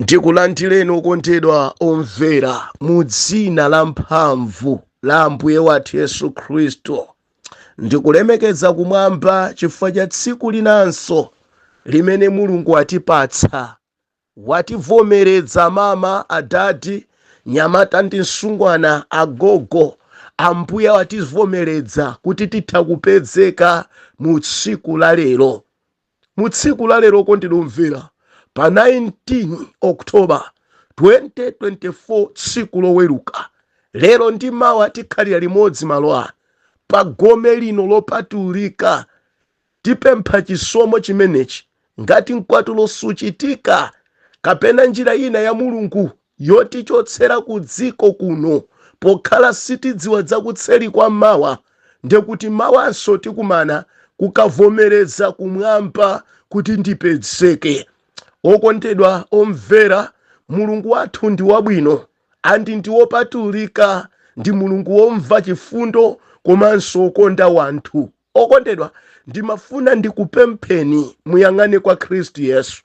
Ndikulandireni okondedwa omvera mu dzina la mphamvu la Ambuye wathu Yesu Khristu. Ndikulemekeza kumwamba chifukwa cha tsiku linanso limene Mulungu watipatsa. Wativomeredza mama, adadi, nyamata ndi msungwana, agogo. Ambuye wativomeredza kuti titha kupezeka mu tsiku la lero. Mu tsiku la lero, okondedwa omvera, pa 19 October 2024, tsiku loweruka, lero ndi mawa tikhalira limodzi malo ano pa gome lino lopatulika. Tipempha chisomo chimenechi ngati mkwatulo suchitika kapena njira ina ya Mulungu yotichotsera ku dziko kuno, pokhala sitidziwa zakutseri kwa mawa, ndekuti mawanso tikumana kukavomereza kumwamba kuti ndipezeke. Okondedwa omvera, Mulungu wathu ndi wabwino and ndi wopatulika, ndi Mulungu womva chifundo komanso wokonda wanthu. Okondedwa, ndimafuna ndikupempheni muyang'ane kwa Khristu Yesu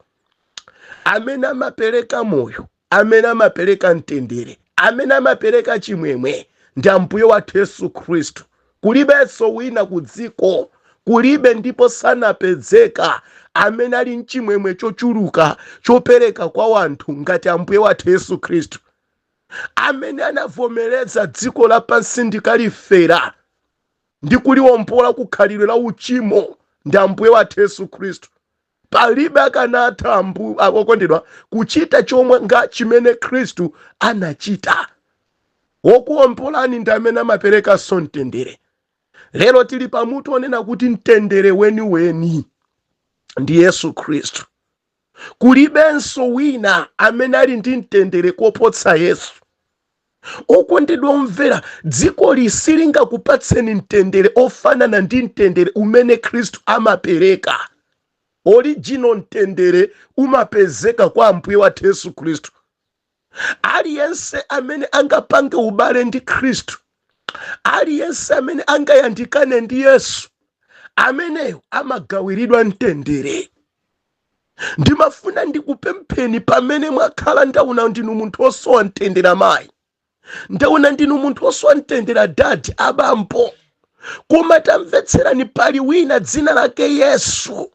amene amapereka moyo, amene amapereka mtendere, amene amapereka chimwemwe, ndi Ambuye wathu Yesu Khristu. Kulibenso wina ku dziko, kulibe ndipo sanapezeka amene ali mchimwemwe chochuluka chopereka kwa wanthu ngati Ambuye wathu Yesu Khristu, amene anavomereza dziko lapansi ndikalifera ndi kuliwombola kukhalidwe la uchimo, ndi Ambuye wathu Yesu Khristu. Palibe akanatha, okondedwa, kuchita chomwe nga chimene Khristu anachita. Wokuwombolani ndi amene amaperekanso mtendere. Lero tili pamutu onena kuti mtendere weniweni ndi Yesu Khristu. Kulibenso wina amene ali ndi mtendere koposa Yesu. Okondedwa omvera, dziko silingakupatseni mtendere ofanana ndi mtendere umene Khristu amapereka. Original mtendere umapezeka kwa Ambuye wathu Yesu Khristu. Aliyense amene angapange ubale ndi Khristu, aliyense amene angayandikane ndi Yesu, ameneyo amagawiridwa mtendere. Ndimafuna ndikupempheni pamene mwakhala, ndaona ndinu munthu wosowa mtendere amayi, ndaona ndinu munthu wosowa mtendere adadi, abambo, koma tamvetserani, pali wina dzina lake Yesu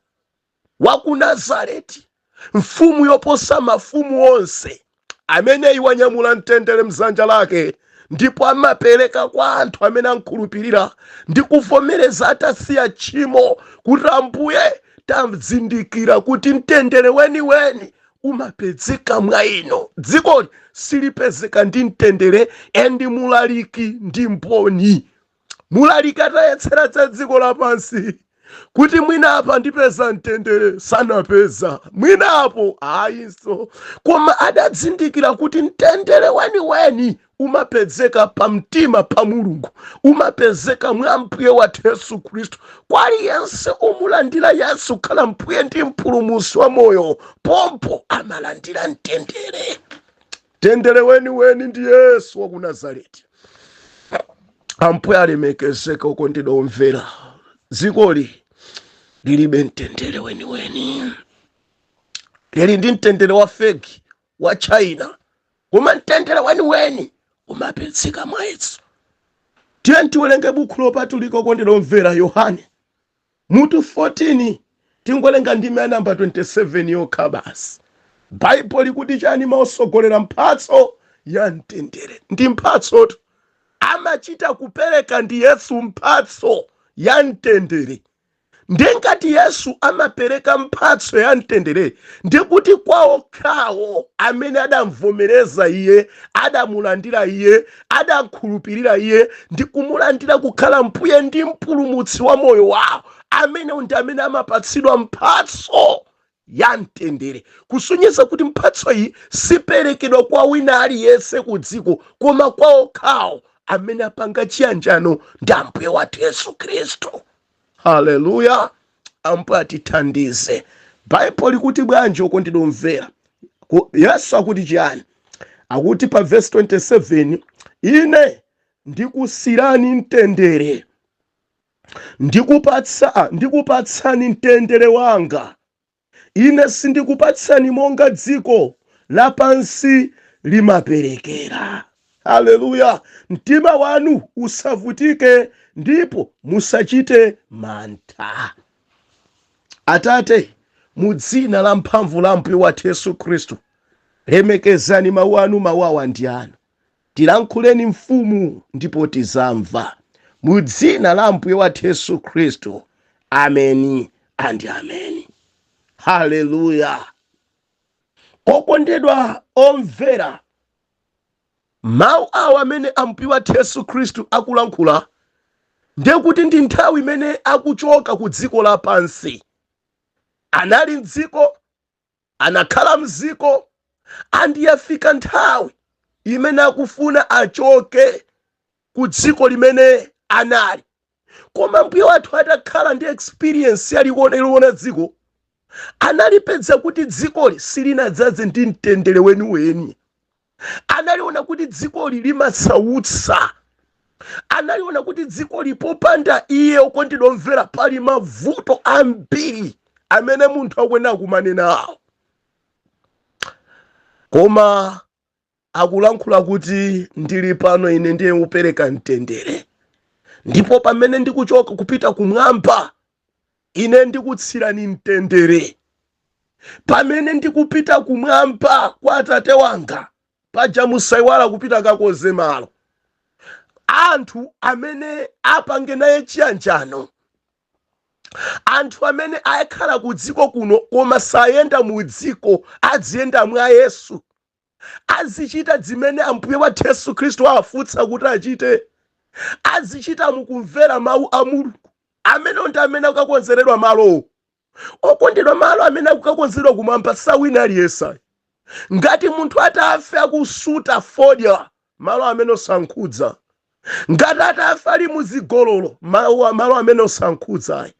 wa ku Nazareti, mfumu yoposa mafumu onse, ameneyi wanyamula mtendere mdzanja lake ndipo amapereka kwa anthu amene ankhulupirira ndi kuvomereza atasiya tchimo kuti, "Ambuye, tazindikira kuti mtendere weniweni umapezeka mwa inu. Dzikoli silipezeka ndi mtendere." And mulaliki ndi mboni. Mulaliki atayetsera za dziko lapansi kuti mwina apa ndipeza mtendere, sanapeza, mwina apo ayinso, koma adazindikira kuti mtendere weniweni umapezeka pamtima pa Mulungu, umapezeka mwa Mbuye wathu Yesu Khristu. Kwa aliyense umulandira Yesu kukhala Mbuye ndi Mpulumutsi wa moyo, pompo amalandira mtendere. Mtendere weniweni ndi Yesu wa ku Nazareti. Ambuye alemekezeke. Okondedwa omvera, dzikoli lilibe mtendere weniweni, lili ndi mtendere wa fake wa China, koma mtendere weniweni umapezeka mwa Yesu. Tiye tiwerenge buku lopatulika, okondedwa omvera, Yohane mutu 14, tingowerenga ndime ya namba 27 yokha basi. Baibulo likuti chani? Maosogolera mphatso ya mtendere ndi mphatsotu, amachita kupereka ndi Yesu mphatso ya mtendere. Ndengati Yesu amapereka mphatso ya mtendere, ndikuti kwa okhawo amene adamvomereza iye, adamulandira iye, adakhulupirira iye ndi kumulandira kukhala Mbuye ndi Mpulumutsi wa moyo wawo, amene ndi amene amapatsidwa mphatso ya mtendere, kusonyeza kuti mphatso iyi siperekedwa kwa wina aliyense ku dziko, koma kwa okhawo amene apanga chiyanjano ndi Ambuye wathu Yesu Khristu. Haleluya! Ambuye atithandize. Baibulo likuti bwanji, okondedwa omvera? Yesu akuti chiyani? Akuti pa verse 27, "Ine ndikusirani mtendere, ndikupatsani mtendere wanga. Ine sindikupatsani monga dziko lapansi limaperekera. Haleluya! Mtima wanu usavutike ndipo musachite mantha. Atate, mu dzina la mphamvu la Ambuye wathu Yesu Khristu, lemekezani mawu anu, mawu awa ndi anu. Tilankhuleni mfumu ndipo tizamva. Mu dzina la Ambuye wathu Yesu Khristu, ameni and ameni. Haleluya! Okondedwa omvera, mawu awa amene Ambuye wathu Yesu Khristu akulankhula ndiye kuti ndi nthawi imene akuchoka ku dziko lapansi. Anali mdziko, anakhala mdziko, and yafika nthawi imene akufuna achoke ku dziko limene anali. Koma Mbuye wathu atakhala ndi experience yaliwona dziko, analipeza kuti dzikoli silinadzaze ndi mtendere weniweni. Analiona kuti dzikoli limasautsa. Analiona kuti dzikoli popanda iye, okondedwa omvera, pali mavuto ambiri amene munthu akuyenera kumane nawo. Koma akulankhula kuti ndili pano ine ndiye upereka mtendere, ndipo pamene ndikuchoka kupita kumwamba ine ndikutsirani mtendere. Pamene ndikupita kumwamba kwa Atate wanga, paja musayiwala kupita kakoze malo anthu amene apange naye chiyanjano, anthu amene akhala ku dziko kuno koma sayenda mu dziko, adziyenda mwa Yesu, azichita zimene Ambuye wathu Yesu Khristu awafunsa kuti achite, azichita mukumvera mawu a Mulungu. Amene ndi amene akukakonzeredwa malowo. Okondedwa, malo amene akukakonzeredwa kumwamba sawina aliyense. Ngati munthu atafe akusuta fodya, malo amene osankhudza. Ngati atafe ali muzigololo, malo amene osankhudza.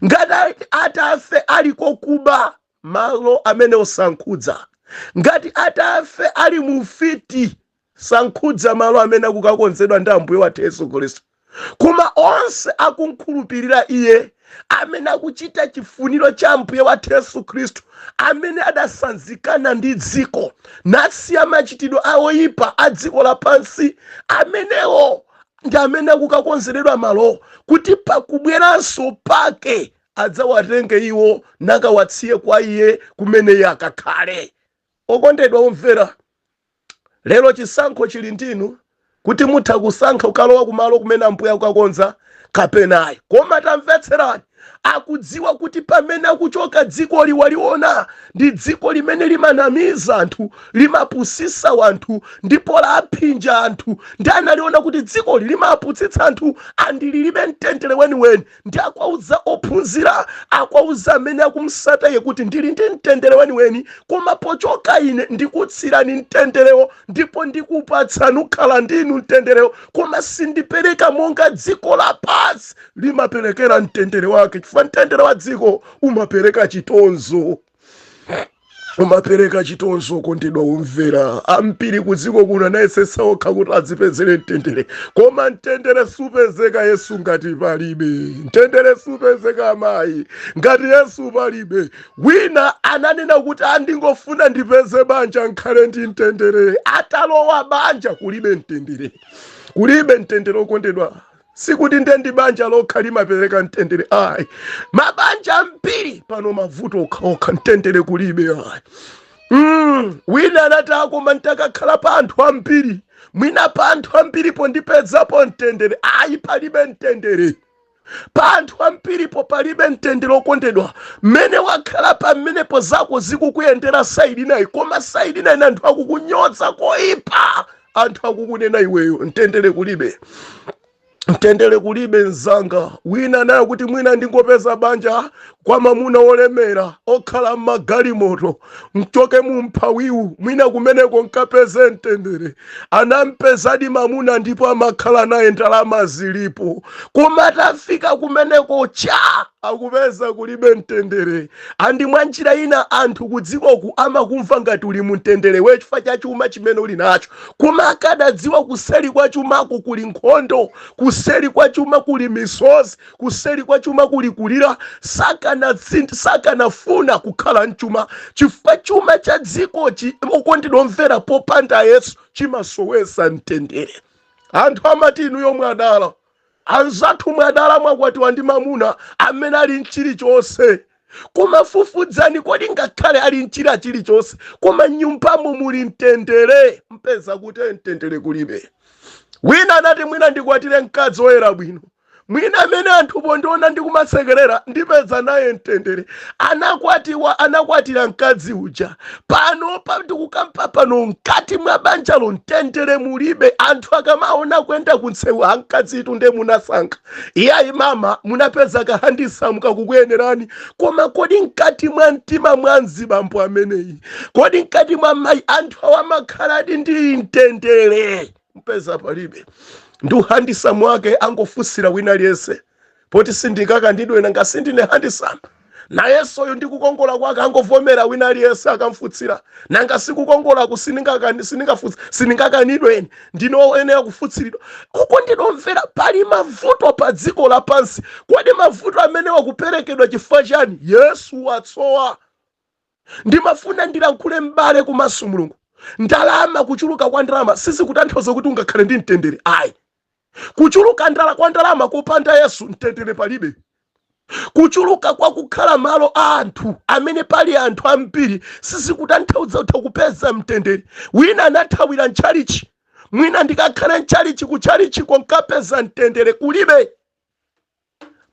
Ngati atafe ali kokuba, malo amene osankhudza. Ngati atafe ali mufiti, sankhudza malo amene akukakonzedwa ndi Ambuye wathu Yesu Khristu. Koma onse akunkhulupirira iye, amene akuchita chifuniro cha Ambuye wathu Yesu Khristu, amene adasanzikana ndi dziko nasiya machitidwe aoyipa a dziko lapansi, amenewo ndi amene akukakonzeredwa malo kuti pakubweranso pake adzawatenge iwo nakawatsiye kwa iye kumene iye akakhale. Okondedwa omvera, lero chisankho chili ndinu kuti mutha kusankha kukalowa kumalo kumene Ambuye akukakonza kapenayi. Koma tamvetserani, akudziwa kuti pamene akuchoka dziko liwaliona ndi dziko limene limanamiza anthu, limapusisa wanthu ndipo laphinja anthu. Ndi analiona kuti dzikoli limapusitsa anthu and lilibe mtendere weniweni. Ndi akwauza ophunzira, akwauza amene akumsata iye kuti ndili ndi mtendere weniweni, koma pochoka ine ndikutsirani mtenderewo ndipo ndikupatsani ukhala ndinu mtenderewo, koma sindipereka monga dziko lapansi limaperekera mtendere wake, chifukwa mtendere wa dziko umapereka chitonzo, umapereka chitonzo. Okondedwa omvera, ambiri ku dziko kuno anayesetsa okha kuti adzipezere mtendere, koma mtendere supezeka Yesu ngati palibe. Mtendere supezeka amayi ngati Yesu palibe. Wina ananena kuti andingofuna ndipeze banja nkhale ndi mtendere. Atalowa banja kulibe mtendere, kulibe mtendere. Okondedwa, sikuti nde ndi banja lokha limapereka mtendere ayi. Mabanja ambiri pano mavuto okhaokha, mtendere kulibe ayi. Wina anati akoma ntakakhala pa anthu ambiri, mwina pa anthu ambiripo ndipedzapo mtendere. Ayi, palibe mtendere pa anthu ambiripo, palibe mtendere. Okondedwa, mmene wakhala pamenepo zako zikukuyendera side inayi, koma side inayi anthu akukunyoza koyipa, anthu akukunena iweyo. Mtendere kulibe, mtendere kulibe mzanga. Wina naye kuti mwina ndingopeza banja kwa mamuna olemera okhala m'magalimoto, mchoke mu mphawiwu, mwina kumeneko nkapeze mtendere. Anampezadi mamuna ndipo amakhala naye, ndalama zilipo, koma atafika kumeneko cha akupeza kulibe mtendere. And mwa njira ina anthu kudzikoku amakumva ngati uli mumtendere we chifukwa cha chuma chimene uli nacho, koma akadadziwa kuseri kwa chumako kuli nkhondo, kuseri kwa chuma kuli misozi, kuseri kwa chuma kuli kulira. Sakanafuna kukhala mchuma, chifukwa chuma cha dzikochi, okondedwa omvera, popanda Yesu chimasowesa mtendere. Anthu amati, "Inuyo mwadala, anzathu, mwadala, mwakwatiwa ndi mamuna amene ali mchilichonse." Koma fufudzani, kodi ngakhale ali mchira chilichonse, koma nyumbamo muli mtendere? Mpeza kuti mtendere kulibe. Wina anati, "Mwina ndikwatire mkazi woyera bwino, mwina amene anthu pondiona ndikumasekerera ndipeza naye mtendere." Anakwatiwa, anakwatira mkazi uja. Pano ndikukampa pano, mkati mwa banjalo mtendere mulibe. Anthu akamaona kuyenda kuntsewu, "Amkazitu nde munasankha. Iyayi mama, munapeza ka handsome kakukuyenerani." Koma kodi mkati mwa mtima mwa mzibambo ameneyi, kodi mkati mwa mayi, anthu awa amakhaladi ndi mtendere? Mpeza palibe. Ndi uhandsome wake angofunsira wina aliyense, poti sindikakandidwena ngasi ndine handsome. Nayensoyo ndi kukongola kwake angovomera wina aliyense akamfutsira, nanga sikukongolaku, sindingakanidweni, ndinoyenera kufutsiridwa. Okondedwa omvera, pali mavuto pa dziko lapansi. Kodi mavuto amene wakuperekedwa chifukwa chani? Yesu watsowa. Ndimafuna ndilankhule m'bale kumaso Mulungu. Ndalama, kuchuluka kwa ndalama sizikutanthauza kuti ungakhale ndi mtendere, ayi. Kuchuluka kwa ndalama kopanda Yesu, mtendere palibe. Kuchuluka kwa kukhala malo a anthu amene pali anthu ambiri sizikutanthauza utha kupeza mtendere. Wina anathawira mtchalichi, "Mwina ndikakhale mtchalichi, kutchalichiko nkapeza mtendere." Kulibe.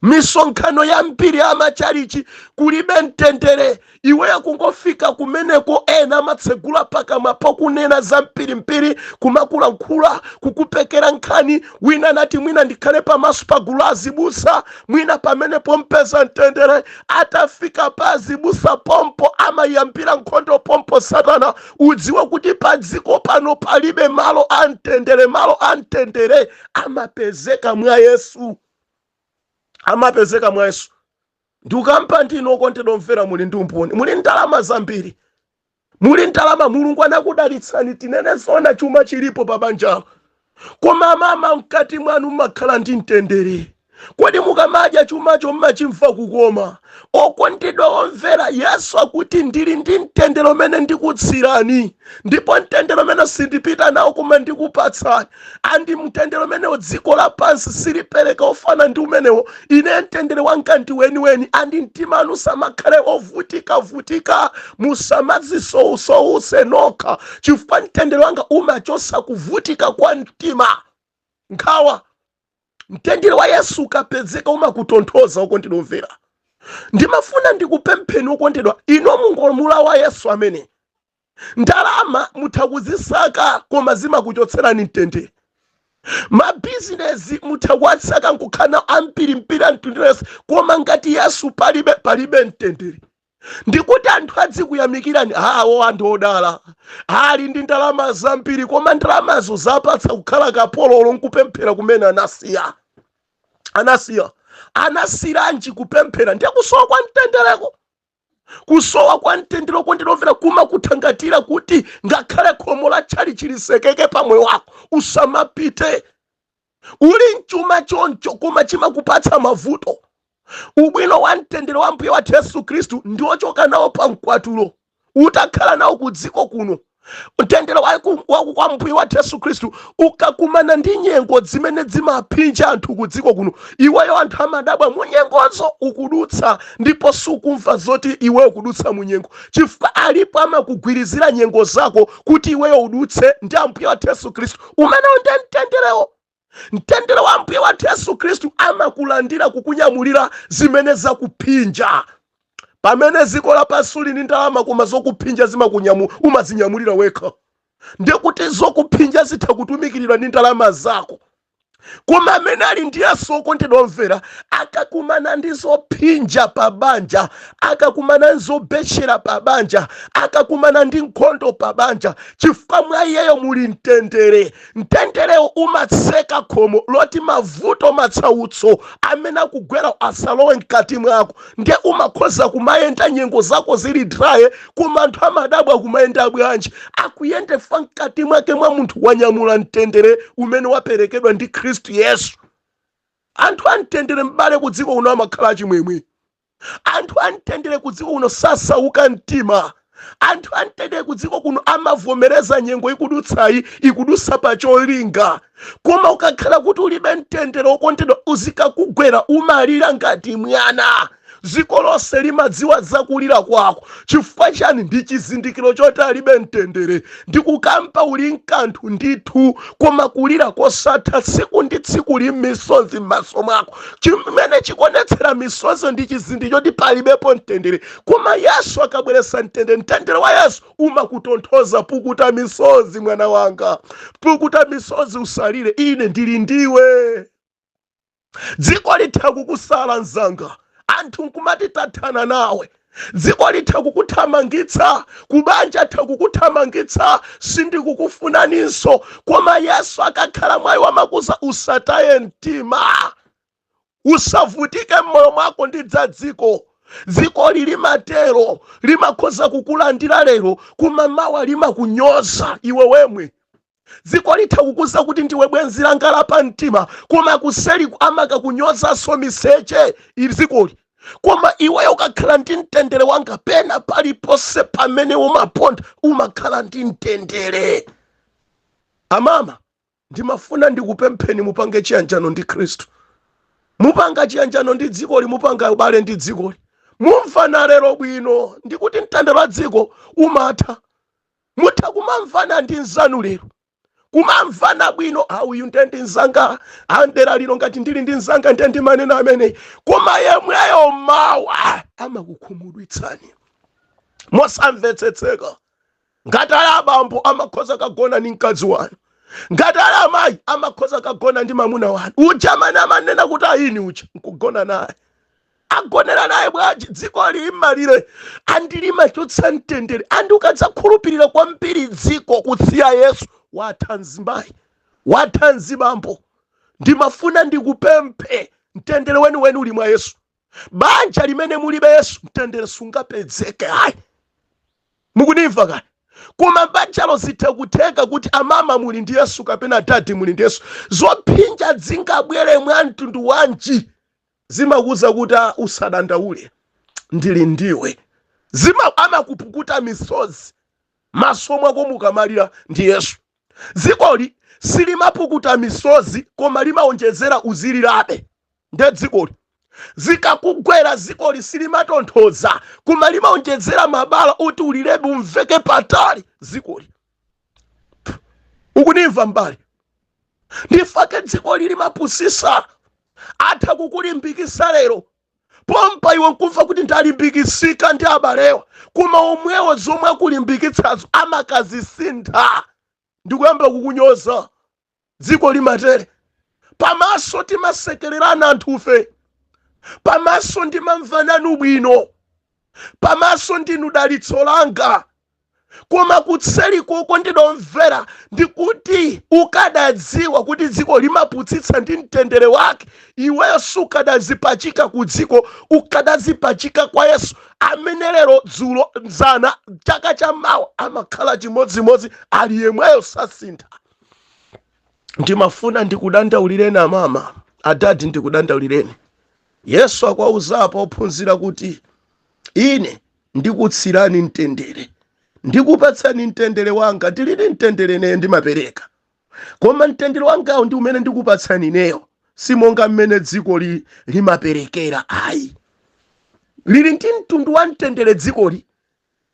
Misonkhano yambiri ya machalichi kulibe mtendere. Iweyo kungofika kumeneko, ena amatsegula pakamwa pakunena za mpirimpiri, kumakulankhula, kukupekera nkhani. Wina anati, "Mwina ndikhale pamaso pa gulu azibusa, mwina pamenepo mpeza mtendere." Atafika pa azibusa pompo amayambira nkhondo pompo Satana. Udziwe kuti pa dziko pano palibe malo a mtendere. Malo a mtendere amapezeka mwa Yesu, amapezeka mwa Yesu. Ndikukampa ndinu okondedwa omvera, muli ndi umboni, muli ndalama zambiri, muli ndalama, Mulungu anakudalitsani, tinene zona, chuma chilipo pa banjalo, koma mama, mkati mwanu mmakhala ndi mtendere? Kodi mukamadya chumacho mmachimva kukoma? Okondedwa omvera, Yesu akuti, "Ndili ndi mtendere umene ndikutsirani, ndipo mtendere umene sindipita nawo koma ndikupatsani, and mtendere umenewo dziko lapansi silipereka ofana ndi umenewo. Ine mtendere wanga ndi weniweni, and mtima anu samakhale ovutika-vutika, musamadzisousowuse nokha, chifukwa mtendere wanga umachosa kuvutika kwa mtima, nkhawa." Mtendere wa Yesu ukapezeka umakutonthoza. Okondedwa omvera, ndimafuna ndikupempheni okondedwa, ino mungomula wa Yesu amene ndalama mutha kuzisaka koma zimakuchotserani mtendere. Mabizinesi mutha kuwatsaka nkukhala ambirimbiri amtundu yense, koma ngati Yesu palibe, palibe mtendere. Ndikuti anthu adzikuyamikirani, "Awo anthu odala, ali ndi ndalama zambiri," koma ndalamazo zapatsa kukhala kapololo, nkupemphera kumene anasiya. Anasiya, anasiranji kupemphera? Ndiye kusowa kwa mtendereko, kusowa kwa mtendere. Okondedwa omvera, kumakuthangatira kuti ngakhale khomo la tchalichi lisekeke pa moyo wako, usamapite. Uli mchuma choncho, koma chimakupatsa mavuto. Ubwino wa mtendere wa Mbuye wathu Yesu Khristu ndi ochoka nawo pa mkwatulo, utakhala nawo ku dziko kuno. Mtendere wa Mbuye wathu Yesu Khristu, ukakumana ndi nyengo zimene zimaphinja anthu ku dziko kuno, iweyo anthu amadabwa mu nyengozo ukudutsa, ndipo sukumva zoti iweyo ukudutsa mu nyengo, chifukwa alipo amakugwirizira nyengo zako kuti iweyo udutse, ndi Ambuye wathu Yesu Khristu. Umenewo ndiye mtenderewo. Mtendere wa Mbuye wathu Yesu Khristu amakulandira kukunyamulira zimene zakuphinja. Pamene dziko lapansi lili ndi ndalama, koma zokuphinja umazinyamulira wekha, ndiye kuti zokuphinja zitha kutumikiridwa ndi ndalama zako. Koma amene ali ndi Yesu, okondedwa omvera, akakumana ndi zophinja pa banja, akakumana ndi zobetchera pa banja, akakumana ndi nkhondo pa banja, chifukwa mwa iyeyo muli mtendere, mtenderewo umatseka khomo loti mavuto, matsautso amene akugwera asalowe mkati mwako. Ndiye umakhoza kumayenda nyengo zako zili dry, koma anthu amadabwa, "Kumayenda bwanji?" Akuyende fa mkati mwake mwa munthu wanyamula mtendere umene waperekedwa ndi Khristu Yesu. Anthu amtendere, m'bale, ku dziko kuno amakhala achimwemwe. Anthu amtendere ku dziko kuno sasauka mtima. Anthu amtendere ku dziko kuno amavomereza nyengo ikudutsayi ikudutsa pa cholinga. Koma ukakhala kuti ulibe mtendere, wokondedwa, uzikakugwera umalira ngati mwana. Dziko lonse limadziwa zakulira kwako. Chifukwa chani? Ndi chizindikiro choti alibe mtendere. Ndikukampa uli mkanthu ndithu, koma kulira kosatha tsiku ndi tsiku li misozi m'maso mwako, chimene chikuonetsera misozi ndi chizindikiro choti palibepo mtendere. Koma Yesu akabweretsa mtendere, mtendere wa Yesu umakutonthoza. Pukuta misozi, mwana wanga, pukuta misozi, usalire, ine ndili ndiwe. Dziko litha kukusala, mzanga, anthu nkumati tathana nawe. Dziko litha kukuthamangitsa kubanja, atha kukuthamangitsa, sindikukufunaninso. Koma Yesu akakhala mwayi wamakuza, usataye mtima, usavutike m'moyo mwako ndi za dziko. Dziko limatero, limakhoza kukulandira lero, koma mawa limakunyoza iwe wemwe. Dziko litha kukuza kuti ndiwe bwenzi langa la pamtima, koma kuseli amakakunyozanso miseche ili dzikoli. Koma iweyo ukakhala ndi mtendere wanga, pena paliponse pamene umaponda umakhala ndi mtendere. Amama, ndimafuna ndikupempheni mupange chiyanjano ndi Khristu. Mupanga chiyanjano ndi dzikoli, mupanga ubale ndi dzikoli, mumvana lero bwino, ndikuti mtendere wa dziko umatha. Mutha kumamvana ndi nzanu lero, kumamvana bwino, a uyu nde ndi mzanga, a ndera lino ngati ndili ndi mzanga nde ndimanena ameneyi. Koma yemweyo mawa amakukhumudwitsani mosamvetsetseka. Ngati ali abambo, amakhoza kagona ndi mkazi wanu. Ngati ali amayi, amakhoza kagona ndi mamuna wanu uja amene amanena kuti ayini uja nkugona naye. Agonera naye bwanji? Dziko limalire andilimachotsa mtendere. Andi ukadzakhulupirira kwambiri dziko kutsiya Yesu, watha mzimayi, watha mzibambo. Ndimafuna ndikupemphe, mtendere weniweni uli mwa Yesu. Banja limene mulibe Yesu, mtendere sungapezeke ayi. Mukundimva kani? Koma banjalo zitha kutheka kuti amama muli ndi Yesu kapena dadi muli ndi Yesu, zophinja zingabwere mwa mtundu wanji, zimakuza kuti, "Ah, usadandaule, ndili ndiwe." Zima amakupukuta misozi maso mwako mukamalira ndi Yesu. Dzikoli silimapukuta misozi, koma limaonjezera uzilirabe. Nde dzikoli zikakugwera, dzikoli silimatonthoza, koma limaonjezera mabala oti ulirebe, umveke patali. Dzikoli, ukunimva mbali? Ndifake dzikoli limapusisa. Atha kukulimbikisa lero pompa, iwe nkumva kuti ndalimbikisika ndi abalewa, koma omwewo zomwe akulimbikitsazo amakazisintha ndikuyamba kukunyoza. Dziko limatere. Pamaso timasekererana anthufe, pamaso ndimamvananu bwino, pamaso ndinu dalitso langa, koma kutseli koko ndidomvera ndikuti ukadadziwa kuti dziko limaputsitsa ndi mtendere wake, iweyo sukadazipachika ku dziko, ukadazipachika kwa Yesu amene lero, dzulo, mzana, chaka cha mawa amakhala chimodzimodzi, ali yemweyo, sasintha. Ndimafuna ndikudandaulireni amama, adadi, ndikudandaulireni. Yesu akwauzapo ophunzira kuti, "Ine ndikutsirani mtendere, ndikupatsani mtendere wanga. Ndilidi mtendere ineyo ndimapereka, koma mtendere wangawo ndi umene ndikupatsani ineyo simonga mmene dziko limaperekera ayi." Lili ndi mtundu wa mtendere dzikoli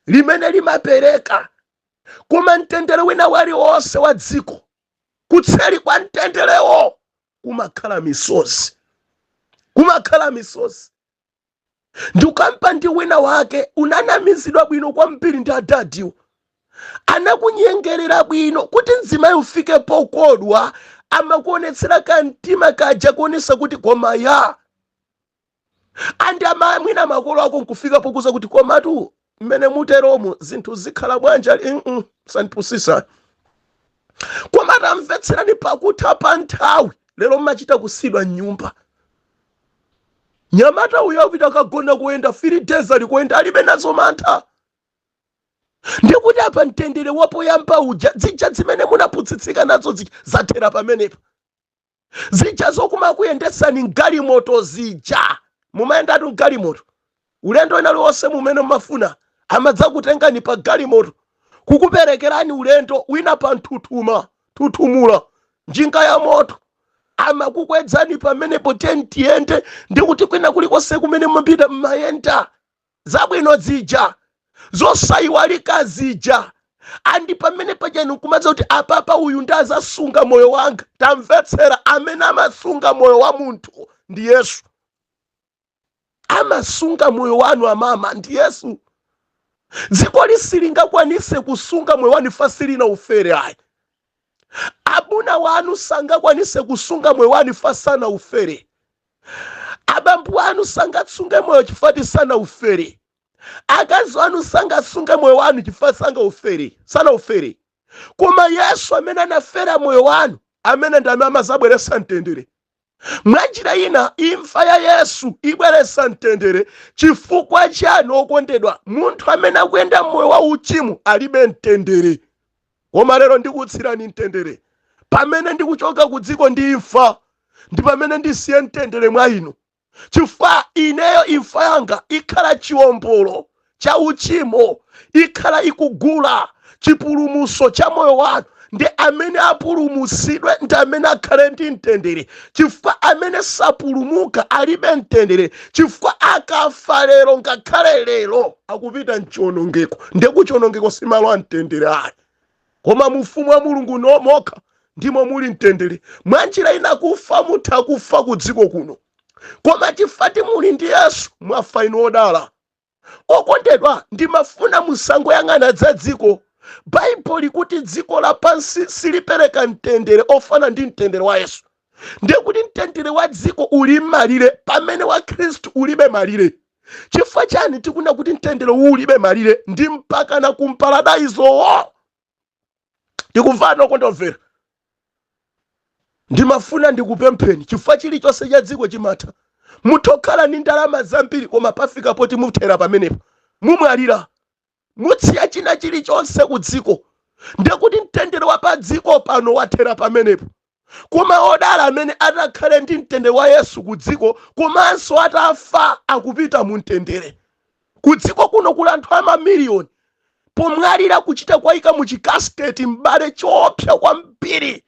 limene limapereka, koma mtendere wina waliwonse wa dziko, kutseri kwa mtenderewo kumakhala misozi, kumakhala misozi. Ndikampa ndi wina wake unanamizidwa bwino kwambiri ndi adadiwo, anakunyengerera bwino kuti mzimayi ufike pokodwa, amakuonetsera kamtima kaja kuonesa kuti koma ya andi ama mwina makolo ako nkufika pokuza kuti, "Komatu mmene muteromu zinthu zikhala bwanji?" Ali sandipusisa. Koma tamvetserani, pakutha pa nthawi lero mmachita kusidwa mnyumba. Nyamata uyo apita kagona kuyenda 3 days, ali kuyenda alibe nazo mantha. Ndikuti apa mtendere wapoyamba uja, zija zimene munaputsitsika nazo zija zathera pamenepa. Zija zokuma kuyendesani mgalimoto zija, mumayendatu mgalimoto. Ulendo wina uliwonse mumene mumafuna, amadzakutengani pa galimoto, kukuperekerani ulendo wina pa nthuthuma, thuthumula, njinga ya moto, amakukwedzani pamenepo, tiyende, ndikuti kwina kulikonse kumene mumapita mmayenda. Zabwino zija, zosayiwalika zija, and pamene pachani kumadza kuti apapa uyu ndi azasunga moyo wanga. Tamvetsera, amene amasunga moyo wa munthu ndi Yesu. Amasunga moyo wanu, amama, ndi Yesu. Dziko lisilingakwanise kusunga moyo wanu ifa silina ufere ayi. Amuna wanu sangakwanise kusunga moyo wanu ifa sana ufere. Abambo anu sangasunge moyo chifukwa sana ufere. Akazi anu sangasunge moyo wanu chifukwa sangaufere, sana ufere. Koma Yesu amene anafera moyo wanu, amene ndi amene amazabweretsa mtendere. Mwanjira ina, imfa ya Yesu ibweretsa mtendere. Chifukwa chani, okondedwa? Munthu amene akuyenda moyo wa uchimo alibe mtendere. Koma lero ndikutsirani mtendere. Pamene ndikuchoka ku dziko ndi imfa, ndi pamene ndisiye mtendere mwa inu, chifukwa ineyo imfa yanga ikhala chiwombolo cha uchimo, ikhala ikugula chipulumutso cha moyo wanu. Ndi amene apulumutsidwe ndi amene akhale ndi mtendere, chifukwa amene sapulumuka alibe mtendere, chifukwa akafa lero, ngakhale lero, akupita mchiwonongeko. Ndiye kuchiwonongeko si malo a mtendere ayi, koma mu ufumu wa Mulungu mokha ndimo muli mtendere. Mwanjira ina, kufa mutha kufa ku dziko kuno, koma chifukwa muli ndi Yesu, mwafa inu odala. Okondedwa, ndimafuna musangoyang'ana za dziko. Baibulo likuti dziko lapansi silipereka mtendere ofana ndi mtendere wa Yesu. Ndiye kuti mtendere wa dziko uli malire, pamene wa Khristu ulibe malire. Chifukwa chani tikuna kuti mtendere uwu ulibe malire? Ndi mpaka na kumparadaizowo. Tikumvana, okondamvera? Ndimafuna ndikupempheni, chifukwa chilichonse cha dziko chimatha. Mutokhala ndi ndalama zambiri, koma pafika poti muthera pamenepo, mumwalira, mutsiya china chilichonse ku dziko. Ndiye kuti mtendere wa pa dziko pano wathera pamenepo. Koma odala amene atakhale ndi mtendere wa Yesu ku dziko, komanso atafa akupita mu mtendere. Ku dziko kuno kuli anthu amamiliyoni, pomwalira kuchita kwayika mu chikasketi, m'bale, choopsa kwambiri,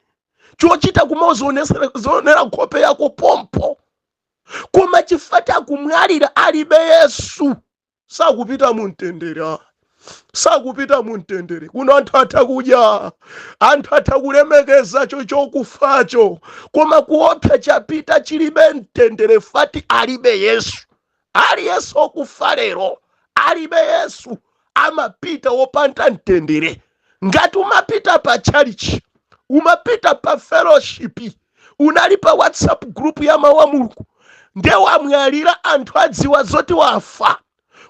chochita kumazionera nkhope yako pompo. Koma chifukwa chakumwalira alibe Yesu, sakupita mu mtendere, sakupita mu mtendere. Kuno anthu atha kudya, anthu atha kulemekeza chokufacho, koma kuopsa chapita chilibe mtendere, fati alibe Yesu. Aliyense okufa lero alibe Yesu amapita wopanda mtendere. Ngati umapita pa chalichi, umapita pa fellowship, unali pa WhatsApp group ya mawu a Mulungu, ndiye wamwalira, anthu adziwa zoti wafa.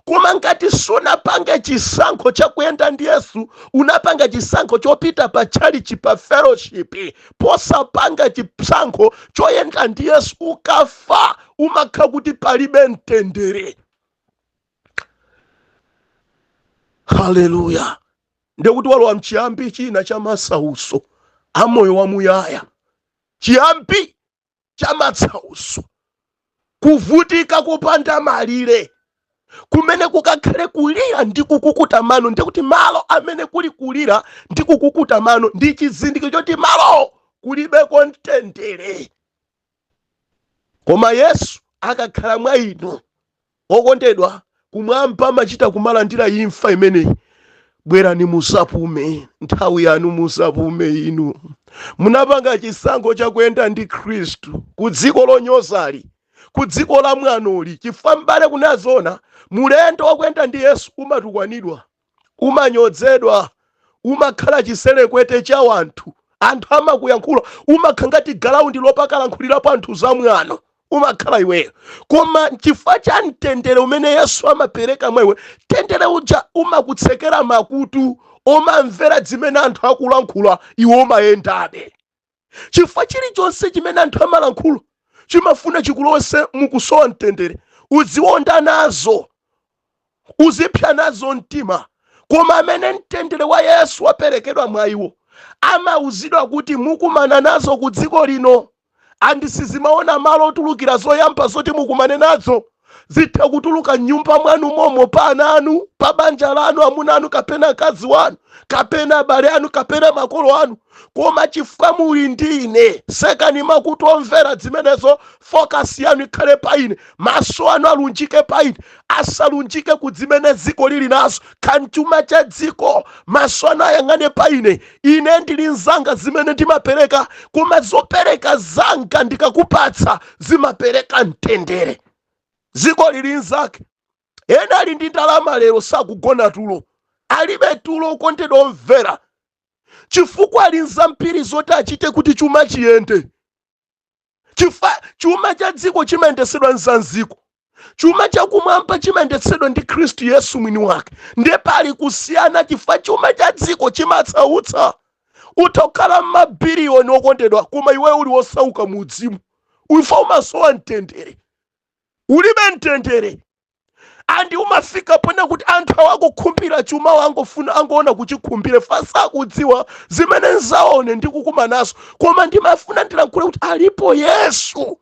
Koma ngati sunapange chisankho chakuyenda ndi Yesu, unapanga chisankho chopita pa chalichi, pa fellowship, posapanga chisankho choyenda ndi Yesu, ukafa umakhala kuti palibe mtendere. Haleluya! Ndekuti walowa mchiyambi china cha masautso a moyo wamuyaya, chiyambi cha masautso, kuvutika kupanda malire, kumene kukakhale kulira ndi kukukuta mano. Ndikuti malo amene kuli kulira ndi kukukuta mano ndi chizindikiro choti malo kulibeko mtendere. Koma Yesu akakhala mwa inu, okondedwa, kumwamba amachita kumalandira imfa imeneyi. Bwerani musapume, nthawi yanu musapume. Inu munapanga chisankho chakuyenda ndi Khristu ku dziko lonyozali, ku dziko la mwanoli, chifukwa, m'bale, kunazona mulendo wakuyenda ndi Yesu umatukwanidwa, umanyodzedwa, umakhala chiselekwete cha wanthu. Anthu amakuyankhula, umakhala ngati galaundi lopakalankhulirapo anthu zamwano, umakhala iweyo. Koma chifukwa cha mtendere umene Yesu amapereka mwa iwe, mtendere uja umakutsekera makutu omamvera zimene anthu akulankhula. Iwe umayendabe, chifukwa chilichonse chimene anthu amalankhula chimafuna chikulowese mukusowa mtendere, uziwonda nazo, uzipsa nazo mtima. Koma amene mtendere wa Yesu waperekedwa mwa iwo amauzidwa kuti mukumana nazo ku dziko lino, and sizimaona malo otulukira zoyamba zoti mukumane nazo. Zitha kutuluka m'nyumba mwanu momo, pa ana anu, pa banja lanu, amuna anu kapena mkazi wanu kapena abale anu kapena makolo anu, koma chifukwa muli ndi ine, tsekani makutu omvera zimenezo. Focus yanu ikhale pa ine, maso anu alunjike pa ine, asalunjike ku zimene dziko lili nazo, kanchuma cha dziko. Maso anu ayang'ane pa ine. Ine ndili mzanga zimene ndimapereka, koma zopereka zanga ndikakupatsa zimapereka mtendere. Dziko lili nzake. Ena ali ndi ndalama lero sakugona tulo, alibe tulo, okondedwa omvera, chifukwa ali nzambiri zoti achite kuti chuma chiyende, chifukwa chuma cha dziko chimayendetsedwa nzanziko, chuma chakumwamba chimayendetsedwa ndi Khristu Yesu mwini wake. Ndiye pali kusiyana, chifukwa chuma cha dziko chimatsautsa. Utha kukhala m'mabiliyoni, okondedwa, koma iwe uli wosauka mu uzimu, ufa umasowa mtendere, ulibe mtendere. And umafika pona kuti anthu awakukhumbira chuma, wangofuna angoona kuchikhumbire fasakudziwa zimene nzaone ndi kukuma nazo. Koma ndimafuna ndilankhule kuti alipo Yesu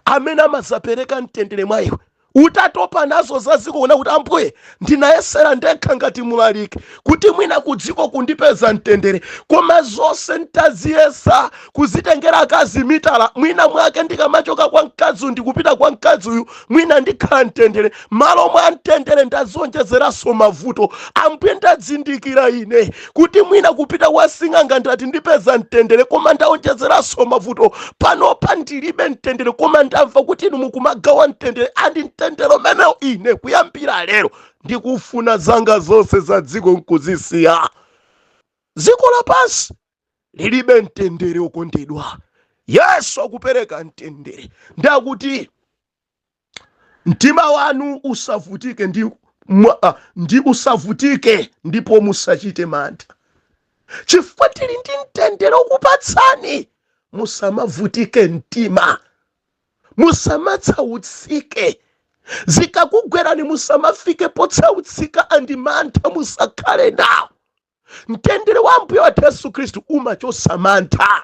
amene amazapereka mtendere mwa iwe utatopa nazo za dziko, kuona kuti, "Ambuye, ndinayesera ndekha ngati mulaliki kuti mwina ku dziko kundipeza mtendere, koma zonse ntaziyesa, kuzitengera akazi mitala, mwina mwake ndikamachoka kwa mkazi uyu ndikupita kwa mkazi uyu, mwina ndikhala mtendere. Malo mwa mtendere ndazionjezeranso mavuto. Ambuye, ndadzindikira ine kuti mwina kupita kwa sing'anga ndati ndipeza mtendere, koma ndaonjezeranso mavuto. Panopa ndilibe mtendere, koma ndamva kuti inu mukumagawa mtendere, and mtendere umenewo ine kuyambira lero ndikufuna. Zanga zonse za dziko nkuzisiya." Dziko lapansi lilibe mtendere, okondedwa. Yesu akupereka mtendere, ndakuti mtima wanu usavutike ndi usavutike ndipo musachite mantha, chifukwa tili ndi mtendere okupatsani. Musamavutike mtima, musamatsautike. Zikakugwerani musamafike potsautsika, and mantha musakhale nawo. Mtendere wa Ambuye wathu Yesu Khristu umachotsa mantha.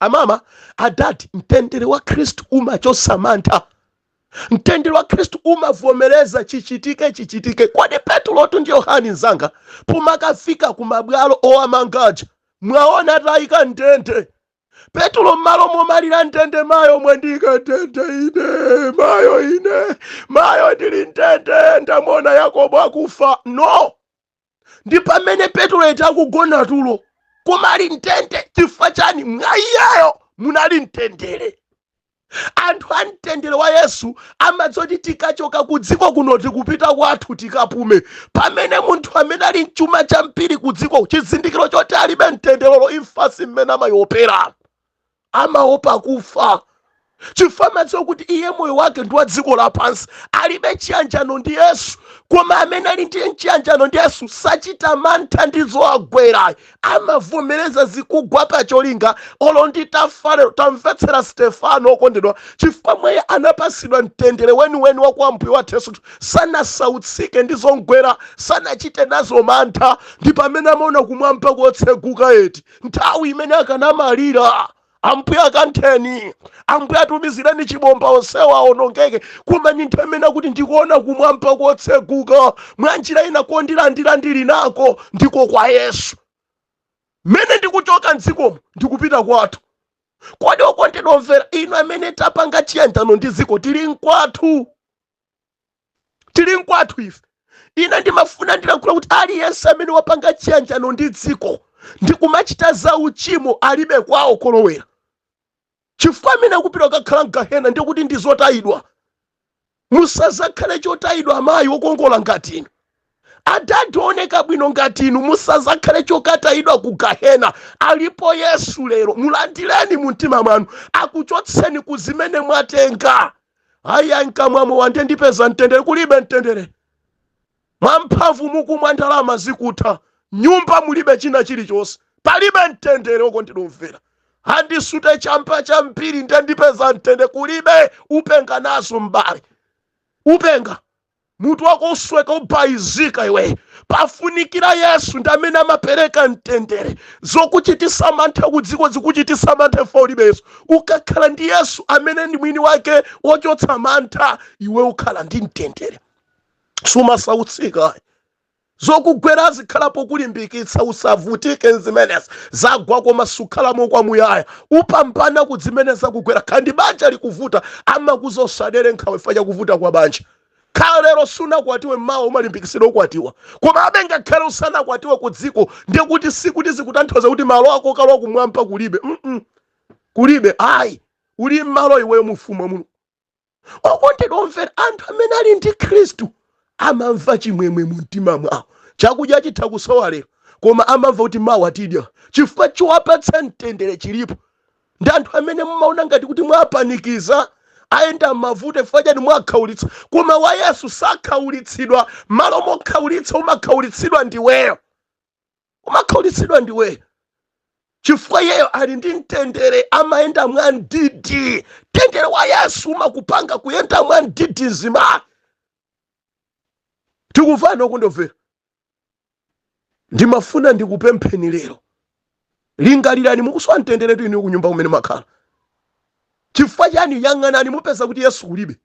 Amama, adati mtendere wa Khristu umachotsa mantha. Mtendere wa Khristu umavomereza chichitike chichitike. Kodi Petulotu ndi Yohani mzanga pomakafika ku mabwalo owamangaja, mwaona atayika ndende Petulo, m'malo momalira ndende, "Mayo, mwandika ndende ine, mayo ine, mayo, ndili ndende, ndamona Yakobo akufa," no. Ndi pamene Petro eti akugona tulo, koma ali mtende. Chifukwa chani? Mwa iyeyo munali mtendere. Anthu a mtendere wa Yesu amadzoti tikachoka ku dziko kuno tikupita kwathu tikapume, pamene munthu amene ali mchuma chambiri ku dziko, chizindikiro choti alibe mtenderolo, imfa si mmene amayopera, amaopa kufa, chifukwa amadziwa kuti iye moyo wake ndi wa dziko lapansi, alibe chiyanjano ndi Yesu. Koma amene ali ndi chiyanjano ndi Yesu sachita mantha ndi zoagwera, amavomereza zikugwa pa cholinga. Olo nditafa lero. Tamvetsera Stefano, okondedwa, chifukwa mweye anapasidwa mtendere weniweni wa kwa Ambuye wathu Yesu, sanasautsike ndi zongwera, sanachite nazo mantha. Ndi pamene amaona kumwamba kotseguka eti, nthawi imene akanamalira, "Ambuye akantheni, Ambuye atumizireni chibomba onsewa aonongeke," koma ni nthawi imene akuti, "Ndikuona kumwamba kotseguka. Mwa njira ina kondilandira ndili nako ndiko kwa Yesu. Mmene ndikuchoka mdzikomo ndikupita kwathu." Kodi okondedwa omvera, inu amene tapanga chiyanjano ndi dziko, tili mkwathu? Tili mkwathu ife? Ine ndimafuna ndilankhula kuti aliyense amene wapanga chiyanjano ndi dziko ndikumachita za uchimo alibe kwawo kolowera, chifukwa amene akupita kukakhala mgahena ndikuti ndi zotayidwa. Musazakhale chotayidwa. Amayi okongola ngati inu, adadi oneka bwino ngati inu, musazakhale chokatayidwa ku gahena. Alipo Yesu lero, mulandireni mu mtima mwanu, akuchotseni ku zimene mwatenga. Aya, nkamwamo wande ndipeza mtendere, kulibe mtendere. Mwamphamvu mukumwa, ndalama zikutha, nyumba mulibe, china chilichonse, palibe mtendere. Okondedwa omvera, andisute champa chambiri nde ndipeza mtendere, kulibe. Upenga nazo, m'bale, upenga. Mutu wako usweka, ubayizika iwe. Pafunikira Yesu, ndi amene amapereka mtendere. Zokuchitisa mantha kudziko zikuchitisa mantha ife ulibe Yesu. Ukakhala ndi Yesu amene ndi mwini wake wochotsa mantha, iwe ukhala ndi mtendere, sumasautsika. Zokugwera zikhalapo kulimbikitsa, usavutike nzimenezi. Zagwa koma sukhalamo kwamuyaya, upambana ku zimene zakugwera. Kandi banja likuvuta, amakuza usadere nkhawa ifa chakuvuta kwa banja. Khala lero sunakwatiwe, mmawa umalimbikitsidwa ukwatiwa. Koma abe ngakhale usanakwatiwe ku dziko, ndiye kuti sikuti zikutanthauza kuti malo ako kalowa kumwamba kulibe. Kulibe ayi, uli mmalo iweyo mufumu wa Mulungu. Okondedwa omvera, anthu amene ali ndi Khristu amamva chimwemwe mu mtima mwawo. Chakudya chitha kusowa lero, koma amamva kuti mawa tidya, chifukwa chowapatsa mtendere chilipo. Ndi anthu amene mumaona ngati kuti mwapanikiza, ayenda m'mavuto chifukwa chani? Mwakhaulitsa. Koma wa Yesu sakhaulitsidwa. Malo mokhaulitsa, umakhaulitsidwa ndiweyo, umakhaulitsidwa ndiweyo, chifukwa iyeyo ali ndi mtendere, amayenda mwa mdidi. Mtendere wa Yesu umakupanga kuyenda mwa mdidi mzima. Tikumvana, okondedwa? Ndimafuna ndikupempheni lero, lingalirani, mukusowa mtenderetu inu kunyumba kumene makhala. Chifukwa chani? Yang'anani, mupeza kuti Yesu kulibe.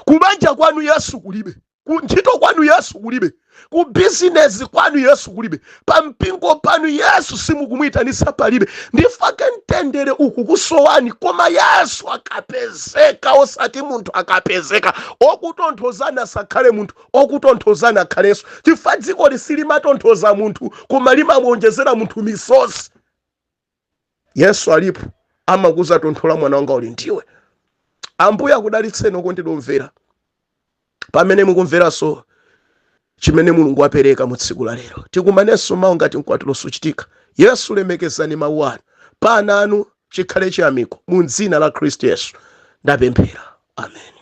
Kubanja kwanu Yesu kulibe, ku ntchito kwanu Yesu kulibe, ku bizinesi kwanu Yesu kulibe, pa mpingo panu Yesu simukumuyitanisa palibe. Ndifake mtendere uku kusowani. Koma Yesu akapezeka, osati munthu akapezeka, okutonthozana asakhale munthu, okutonthozana akhale Yesu, chifukwa dziko lisilimatonthoza munthu, koma limamuonjezera munthu misozi. Yesu alipo, amakuza tonthola mwana wanga, uli ndiwe. Ambuye akudalitseni, okondedwa omvera, pamene mukumveranso chimene Mulungu apereka mu tsiku la lero. Tikumanenso mawu ngati mkwatulo suchitika. Yesu, lemekezani mawu anu pa ana anu, chikhale chiyamiko. Mu dzina la Khristu Yesu ndapemphera, amen.